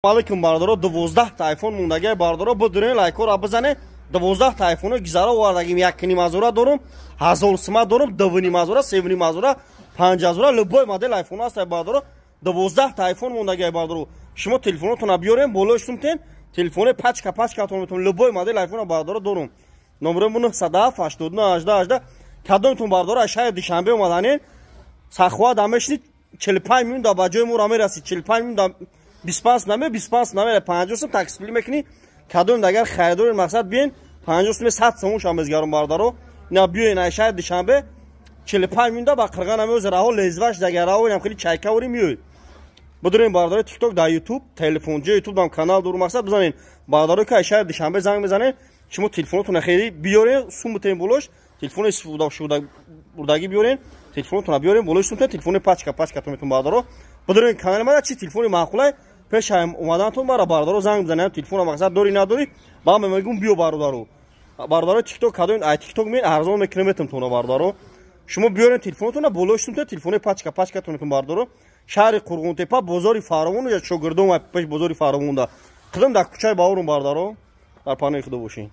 Алейкум, бародаро. 12 та айфон мондагиай, бародаро. Бидурен, лайкора бизане. 12 та айфоно гизара овардагим. 1,5 ҳазора дорум, 1000 сума дорум, 2,5 ҳазора, 3,5 ҳазора, 5 ҳазора, любой модел айфон ҳастай, бародаро. 12 та айфон мондагиай, бародаро. Шумо телефонотона биёрем, болои сумтен телефоне пачка пачкатон метон. Любой модел айфона, бародаро, дорум. Номеро 907 89 18 18. Кадомтон, бародаро, аз шаҳри Душанбе омаданен, сахова дамешни, 45 минут да ба ҷои моро мерасид. 45 минут да 25 наме, 25 наме, 50 сум таксипулӣ мекунӣ. Кадом агар харидори, мақсад, биен, 50 сум, 100 сомон шам мезгарум, бародаро. Ина биёен ай шаҳри Душанбе, 45 минута ба қирға намеоз. Раҳо лезваш дагар раҳо инам хеле чайкавори миёед. Бидурем, бародари Тикток, дар Ютуб телефонҷо, Ютуб канал дору, мақсад, бизанен. Бародаро, ки ай шаҳри Душанбе занг мезанен, шумо телефонотона хеле биёрен, сум бутен болош. Телефони бурдагӣ биёрен, телефонотона биёрен, болои сумтен телефони пачка пачкатон метон, бародаро. Бидурем канали мада, чи телефони маъқулай, пеш омаданатон мара, бародаро, занг бизанем. Телефона, мақсад, дорӣ, надорӣ, ба мегӯм, биё, бародаро. Бародаро, Тикток кадом ай Тикток мен арзон мекунем, метам тона, бародаро. Шумо биёрен телефонотона, болои сумтен телефони пачка пачкатон метон, бародаро. Шаҳри Қурғонтепа, бозори Фаровон, я шогирдом пеш бозори Фаровонда қидам, дар кӯчаи Баҳорум, бародаро. Дар паноҳи Худо бошед.